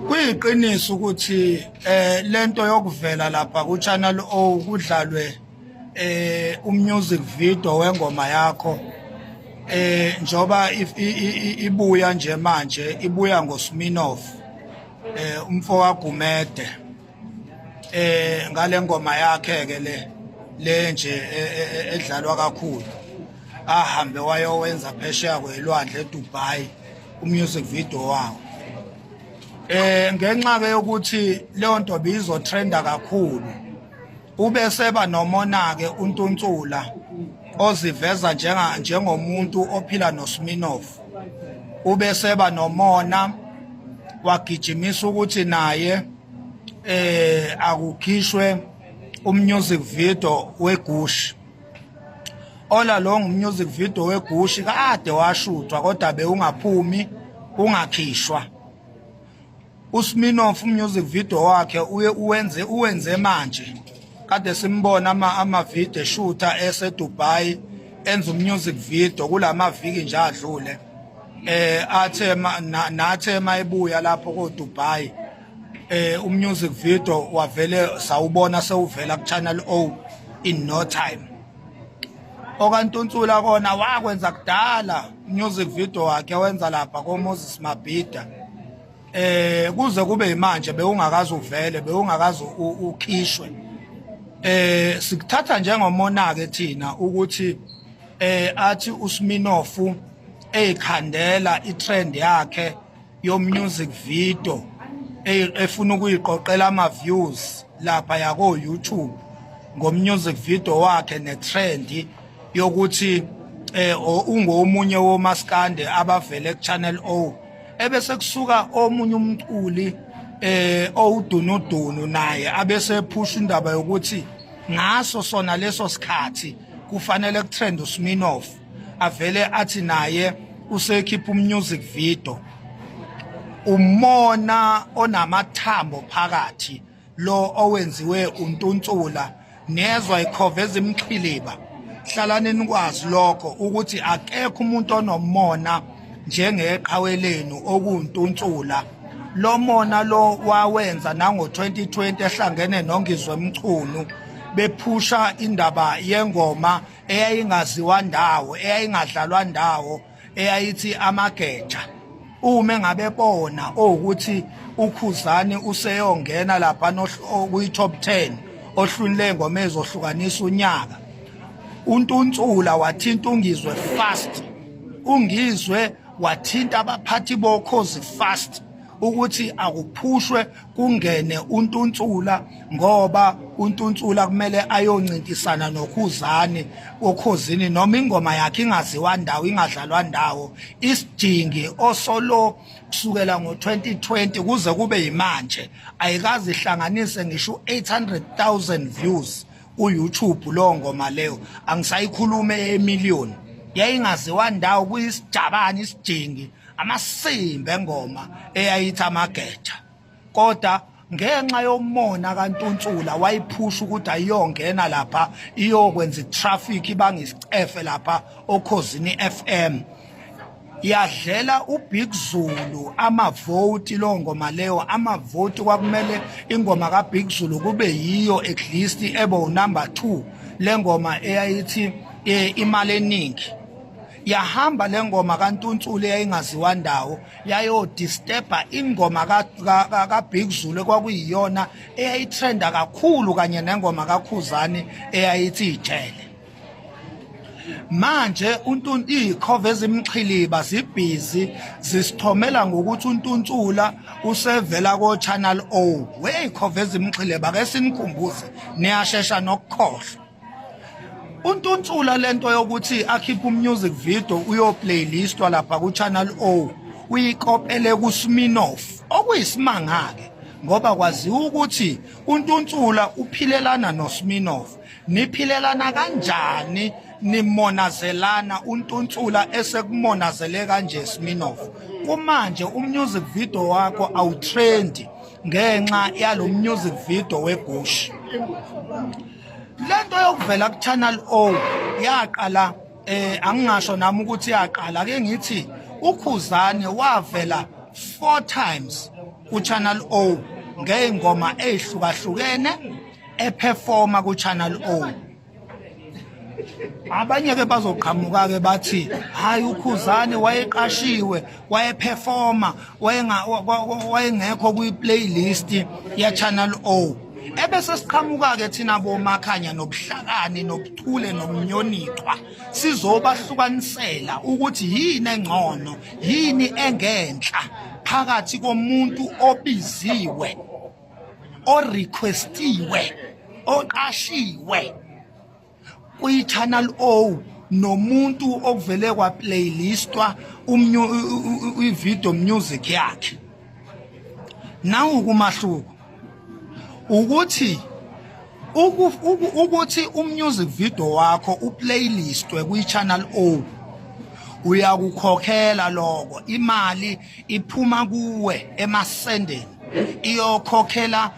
Kuyiqiniso ukuthi lento yokuvela lapha ku Channel O kudlalwe umusic video wengoma yakho, njoba ibuya nje manje, ibuya ngoSminoff, umfo kaGumede, ngale ngoma yakhe ke le nje edlalwa kakhulu, ahambe wayowenza phesheya kwelwandle eDubai umusic video wawo, ngenxa ke yokuthi leyo nto bizotrenda kakhulu, ube seba nomona ke uNtuntsula oziveza njengomuntu ophila noSminoff. Ube seba nomona, wagijimisa ukuthi naye akukhishwe umusic video weGushi. Ola lo music video weGushi kade washuthwa, kodwa bewungaphumi, ungakhishwa. USminoff music video wakhe uye uwenze manje. Kade simbona ama video shooter ese Dubai enza umusic video kulamaviki nje adlule, athe nathe mayibuya lapho ko Dubai, umusic video wavele sawubona sewuvela ku Channel O in no time. OkaNtuntsula kona wakwenza kudala, music video wakhe wenza lapha ko Moses Mabhida, kuze kube manje bewungakaze uvele, bewungakaze ukhishwe. Sikuthatha njengomona ke thina ukuthi athi uSminoff eyikhandela itrend yakhe yo music video, efuna ukuyiqoqela ama views lapha yako YouTube ngomusic video wakhe, netrend yokuthi ungomunye womaskande abavele ku Channel O, ebese kusuka omunye umculi owudunudunu naye abese phusha indaba yokuthi ngaso sona leso sikhathi kufanele kutrend uSminoff, avele athi naye usekhipha umusic video. Umona onamathambo phakathi lo owenziwe uNtuntsula. Nezwa ikhova ezimxhiliba, hlalani nikwazi lokho ukuthi akekho umuntu onomona njengeqhawe lenu okuwuNtuntsula. Lo mona lo wawenza nango-2020 ehlangene noNgizwe Mchunu, bephusha indaba yengoma eyayingaziwa ndawo, eyayingadlalwa ndawo, eyayithi Amageja. Uma engabe bona owukuthi uKhuzani useyongena lapha kwi-top 10 ohlwini lengoma ezohlukanisa unyaka, uNtuntsula wathinta uNgizwe fast, uNgizwe wathinta abaphathi boKhozi fast ukuthi akuphushwe kungene uNtuntsula, ngoba uNtuntsula kumele ayoncintisana noKhuzani oKhozini, noma ingoma yakhe ingaziwa ndawo, ingadlalwa ndawo. Isijingi osolo kusukela ngo-2020 kuze kube yimanje ayikaze ihlanganise ngisho 800,000 views ku-YouTube lo ngoma leyo, angisayikhulume emillion. Yayingaziwa ndawo, kuyisijabani, isijingi, amasimba engoma eyayithi Amageja, kodwa ngenxa yomona kaNtuntsula wayiphusha ukuthi ayiyongena lapha iyokwenza itraffic, ibanga isicefe lapha oKhozini FM, yadlela uBig Zulu amavoti lo ngoma leyo. Amavoti kwakumele ingoma kaBig Zulu kube yiyo at least ebo number 2, le ngoma eyayithi Imali Eningi. Yahamba le ngoma kaNtuntsula eyayingaziwa ndawo yayodisturba ingoma ka Big Zulu kwakuyiyona eyayitrenda kakhulu, kanye nengoma kaKhuzani eyayithi Ijele. Manje iyikhova ezimxhiliba zibhizi zisithomela ngokuthi uNtuntsula usevela ko Channel O. Weyikhova ezimxhiliba, ke sinikhumbuze, niyashesha nokukhohlwa. UNtuntsula lento yokuthi akhiphe umusic video uyo playlistwa lapha ku Channel O uyikopele ku Sminoff, okuyisimanga ke ngoba kwaziwa ukuthi uNtuntsula uphilelana noSminoff. Niphilelana kanjani nimonazelana, uNtuntsula esekumonazele kanje Sminoff? Kumanje umusic video wakho awutrendi ngenxa yalo music video weGushi. Lento yokuvela ku Channel O yaqala, angingasho nami ukuthi yaqala, ake ngithi uKhuzani wavela 4 times. ku-Channel O ngey'ngoma ey'hlukahlukene eperforma ku-Channel O. Abanye ke bazoqhamuka ke bathi hayi, uKhuzani wayeqashiwe, wayeperforma, wayengekho kwi-playlist ya Channel O. Ebese siqhamuka ke thina bomakhanya nobuhlakani nobuchule nomnyonichwa, sizobahlukanisela ukuthi yini engcono, yini engenhla phakathi komuntu obiziwe, orequestiwe, oqashiwe kwi-Channel O nomuntu okuvele kwaplaylistwa i-video music yakhe. Nawu kumahluko ukuthi umusic video wakho uplaylistwe kwi-Channel O, uyakukhokhela lokho, imali iphuma kuwe emasendeni iyokhokhela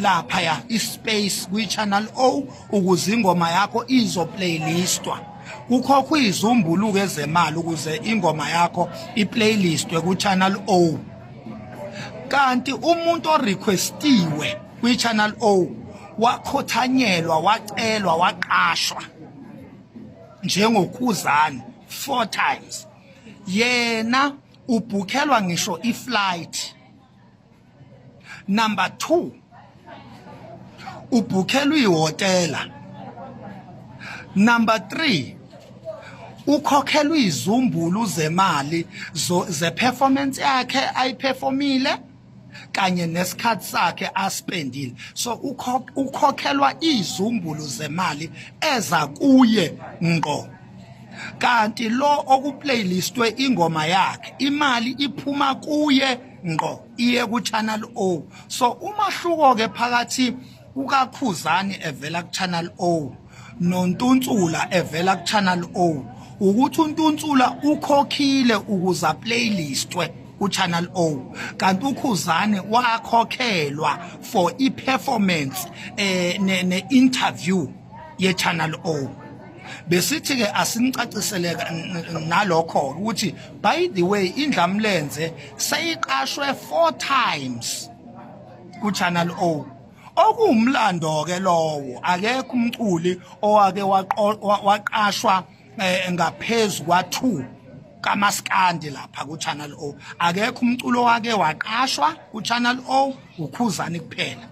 lapha ya ispace kwi-Channel O ukuze ingoma yakho izoplaylistwa. Kukhokhwa izumbuluko ezemali ukuze ingoma yakho iplaylistwe ku-Channel O. Kanti umuntu orequestiwe kwi-Channel O, wakhothanyelwa, wacelwa, waqashwa njengoKhuzani four times, yena ubhukhelwa ngisho iflight. Number 2, ubhukhelwa ihhotela. Number 3, ukhokhelwa izumbulu zemali ze performance yakhe ayiperformile kanye nesikhathi sakhe aspendile. So ukhokhelwa izumbulu zemali eza kuye ngqo. Kanti lo okuplaylistwe ingoma yakhe, imali iphuma kuye ngqo iye ku Channel O. So umahluko ke phakathi kukaKhuzani evela ku Channel O noNtuntsula evela ku Channel O ukuthi uNtuntsula ukhokhile ukuza playlistwe ku Channel O, kanti uKhuzani wakhokhelwa for i-performance ne interview ye Channel O. Besithi ke asinicacisele nalokho ukuthi, by the way, iNdlamlenze seyiqashwe four times ku Channel O, okuwumlando ke lowo. Akekho umculi owake waqashwa ngaphezulu kwa2 kamaskandi lapha ku Channel O. Akekho umculo wake waqashwa ku Channel O, uKhuzani kuphela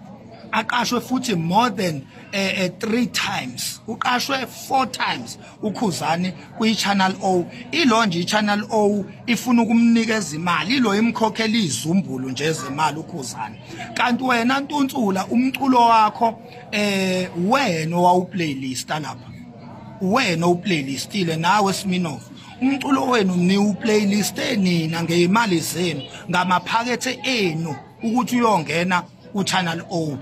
aqashwe futhi more than 3 times. Uqashwe 4 times uKhuzani kwi Channel O. Ilo nje i-Channel O ifuna ukumnikeza imali, ilo imkhokhela izumbulu nje ezemali uKhuzani. Kanti wena Ntuntsula, umculo wakho wena owawuplaylista lapha, wena uplaylistile, nawe Sminoff, umculo wenu niwuplayliste nina ngeyimali zenu, ngamaphakethe enu, ukuthi uyongena ku-Channel O.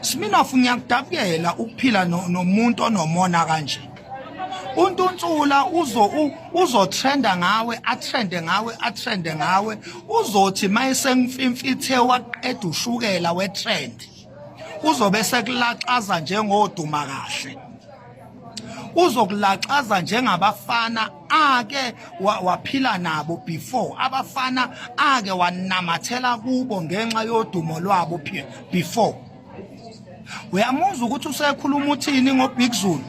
Sminoff, ngiyakudabukela ukuphila nomuntu onomona kanje. UNtuntsula uzo uzotrenda ngawe, atrende ngawe, atrende ngawe, uzothi mayesengimfimfithe waqeda ushukela wetrend, uzobe sekulaxaza njengoduma kahle, uzokulaxaza njengabafana ake waphila nabo before, abafana ake wanamathela kubo ngenxa yodumo lwabo before. Uyamuzwa ukuthi usekhuluma uthini ngoBig Zulu,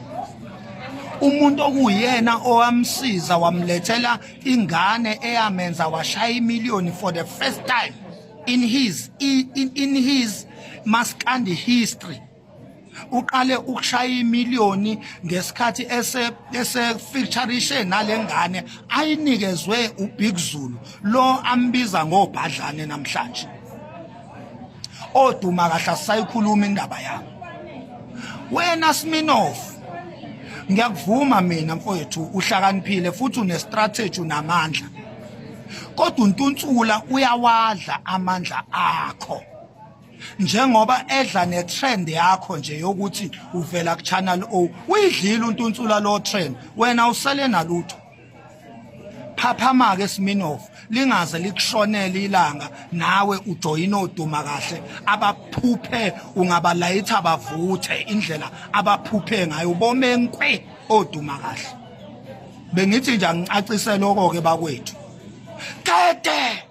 umuntu okuyena owamsiza wamlethela ingane eyamenza washaya imiliyoni for the first time in his maskandi history. Uqale ukushaya imiliyoni ngesikhathi ese featurishe nalengane ayinikezwe uBig Zulu lo ambiza ngobhadlane namhlanje. Oduma kahle asayikhuluma indaba yami. Wena Sminoff, ngiyakuvuma mina mfowethu, uhlakaniphile futhi une strategy, unamandla, kodwa uNtuntsula uyawadla amandla akho njengoba edla netrend yakho nje yokuthi uvela ku Channel O. Uyidlile uNtuntsula lo trend, wena usele nalutho. Phaphama ke Sminoff, lingaze likushonele ilanga nawe ujoyina oduma kahle abaphuphe ungabalayitha bavuthe indlela abaphuphe ngayo, bome nkwe oduma kahle. Bengithi nje angicacise lokho ke bakwethu. Kede.